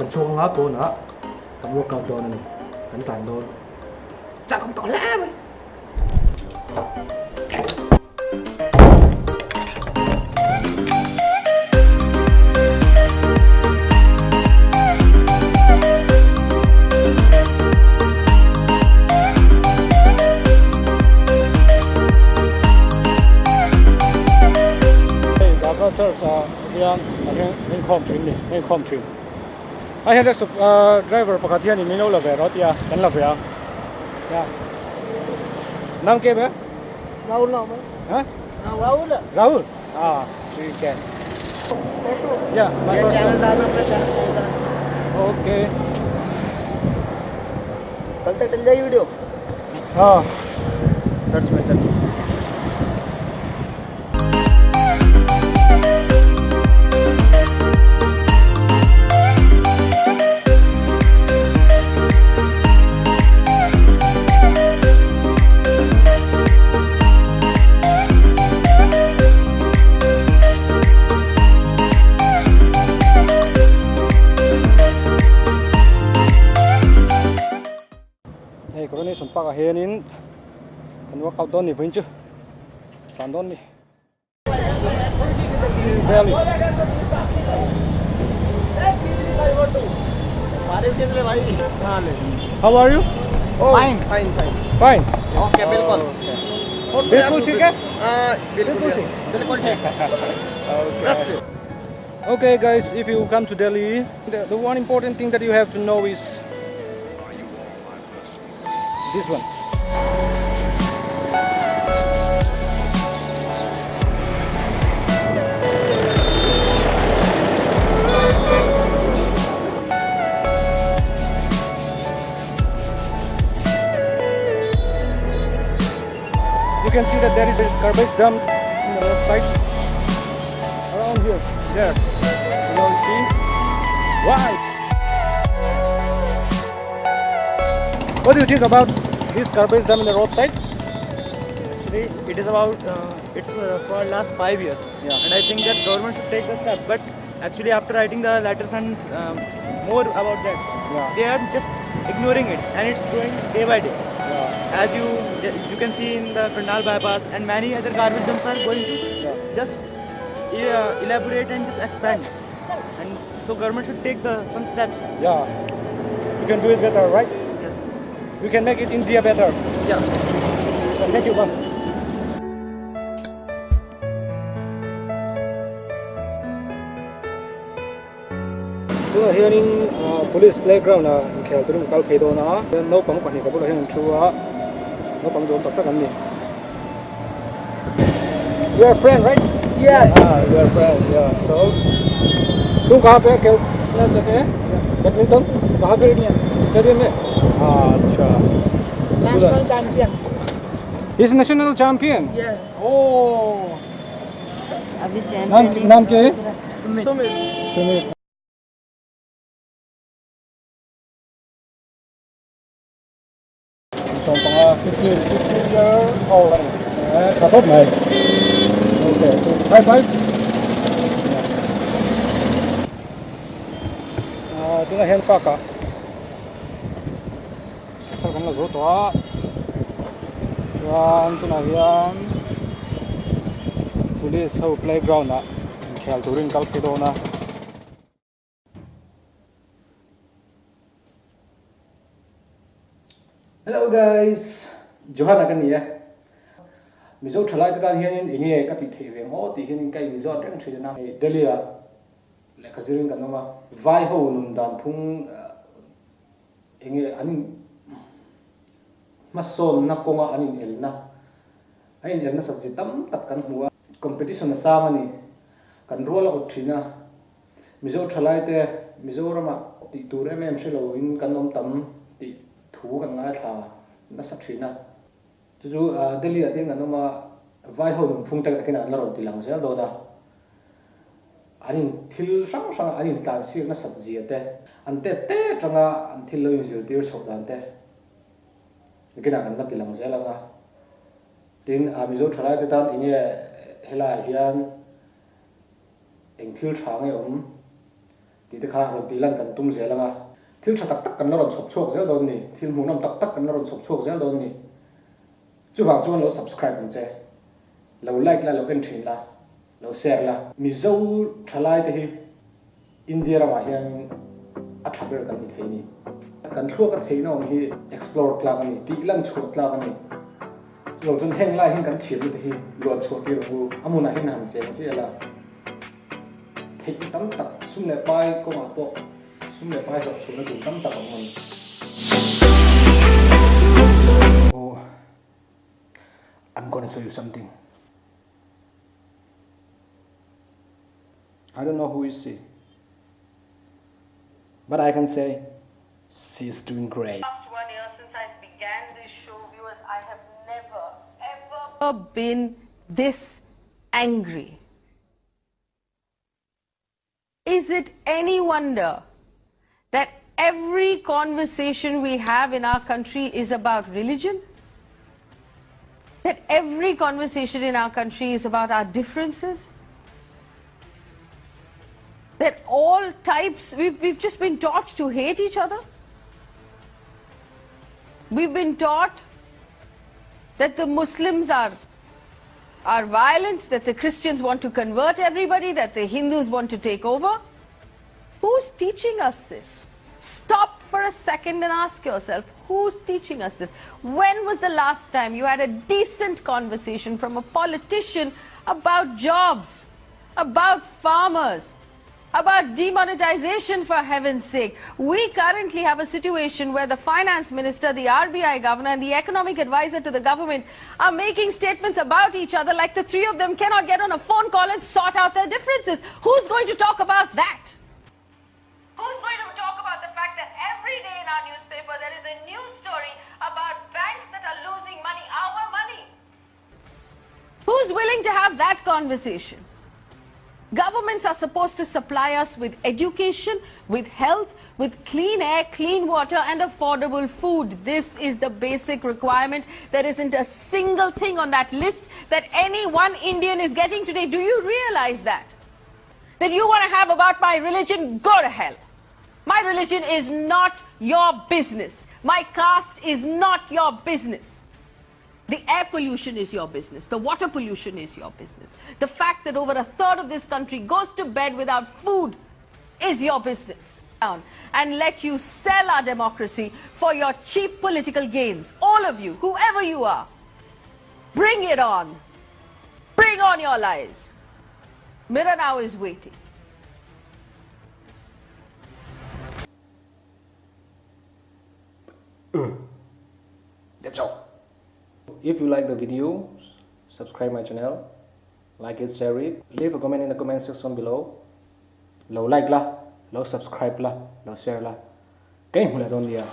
Kan chhuak anga pawnah kan workout dawn a ni. Kan tlan dawn. Chak awm tawh hle mai. Hei Darkar Church ah hian a inkhawm thin ni a inkhawm thin a hian rickshaw driver pakhat hianin min lo la ve rawh a ti a kan la ve a नाम क्या है राहुल नाम है हाँ राहुल राहुल हाँ ठीक है या ये चैनल डालना अपना चैनल कौन सा ओके कल तक डल जाएगी वीडियो हाँ सर्च में search Hei coronation park ah hianin kan workout dawn ni vawiin chu tlan dawn ni Delhi How are you? Fine fine fine Fine. Okay बिल्कुल बिल्कुल ठीक है हाँ, बिल्कुल ठीक बिल्कुल ठीक Okay. Okay guys, if you come to Delhi, the, the one important thing that you have to know is this one. You can see that there is a garbage dump in the left side around here, there. You know, you see? Why? What do you think about this garbage dump in the roadside? Actually, it is about it's for last 5 years, Yeah. and I think that government should take the step. But actually, after writing the letters and more about that, Yeah. they are just ignoring it, and it's growing day by day. Yeah. As you you can see in the Karnal bypass and many other garbage dumps are going to Yeah. just elaborate and just expand. And so government should take the some steps. Yeah. You can do it better, right? Yes. We can make it India better. Yeah. Thank you, ma'am. Tunah hianin police playground ah inkhel turin kal phei dawn a naupang pahnih ka bulah hian an thu a naupang duhawm tak tak an ni. You are friend right? Yes. Ah, you are friend, yeah. So, तुम कहाँ पे खेलना चाहते हैं badminton कहाँ पे stadium में अच्छा National champion. He's national champion. Yes. Oh. अभी नाम नाम क्या है? सुमित सुमित. Sawmpanga 15 15 year old a ni eh tha thawp mai. Okay, so high five. Ah tunah hian park ah sal kan la zo tawh a chuan tunah hian police ho playground ah inkhel turin kal phei dawn a. Hello guys, Johana ka ni e. Mizo thalai te tan hianin enge ka tih theih ve maw tih hianin ka inzawt reng thin a. Delhi ah lehkha zirin kan awm a, vai ho nun dan phung enge an in hmasawnna kawnga an inelna, a inelna sat zi tam tak kan hmu a. Competition a sang a ni, kan rual a awt thin a. Mizo thalai te Mizoramah tih tur em em hre loin kan awm tam tih thu kan ngaithla nasa thin a. Chu chu Delhi ah te kan awm a, vai ho nunphung te takin an la rawn ti lang zel dawn a. An in thil hrang hrang an intlan sir nasat zia te, an tet te atanga an thil lo inzirtir chhoh dan te nakinah kan la ti lang zel ang a. Tin, Mizo thalai te tan enge helaiah hian Eng thil tha nge awm? Tih te kha rawn tih lan kan tum zel ang a. Thil tha tak tak kan la rawn chhawp chhuak zel dawn ni. Thil hmuhnawm tak tak kan la rawn chhawp chhuak zel dawn ni. Chuvang chuan lo subscribe ang che. Lo like la, lo en thin la, lo share la. Mizo thalai te hi India ramah hian a tha ber kan ni thei ni. Kan thluak a theihna awm hi explore tlak a ni, tih lan chhuah tlak a ni. Chuvang chuan heng lai hian kan thiamna te hi luan chhuah tir ang u. A hmunah hian han cheng chiah la. Theihna tam tak, sum leh pai kawngah pawh sum leh pai hlawh chhuahna tur tam tak a awm a ni. Oh, I'm gonna show you something. I don't know who is she, but I can say she is doing great. Last one year since I began this show, viewers, I have never ever been this angry. Is it any wonder that every conversation we have in our country is about religion? That every conversation in our country is about our differences? That all types, we've, we've just been taught to hate each other? We've been taught that the Muslims are are violent, that the Christians want to convert everybody, that the Hindus want to take over. Who's teaching us this? Stop for a second and ask yourself, who's teaching us this? When was the last time you had a decent conversation from a politician about jobs, about farmers, about demonetization for heaven's sake. We currently have a situation where the finance minister, the RBI governor and the economic advisor to the government are making statements about each other like the three of them cannot get on a phone call and sort out their differences. Who's going to talk about that? Who's going to talk about the fact that every day in our newspaper there is a news story about banks that are losing money, our money? Who's willing to have that conversation? Governments are supposed to supply us with education, with health, with clean air, clean water and affordable food. This is the basic requirement. There isn't a single thing on that list that any one Indian is getting today. Do you realize that? That you want to have about my religion? Go to hell. My religion is not your business. My caste is not your business. The air pollution is your business. The water pollution is your business. The fact that over a third of this country goes to bed without food is your business. And let you sell our democracy for your cheap political gains. All of you, whoever you are, bring it on. Bring on your lies. Mirror now is waiting. That's all. If you like the video, subscribe my channel, like it, share it, leave a comment in the comment section below. Lo like la, lo subscribe la, lo share la. Kei hmu leh dawn nia.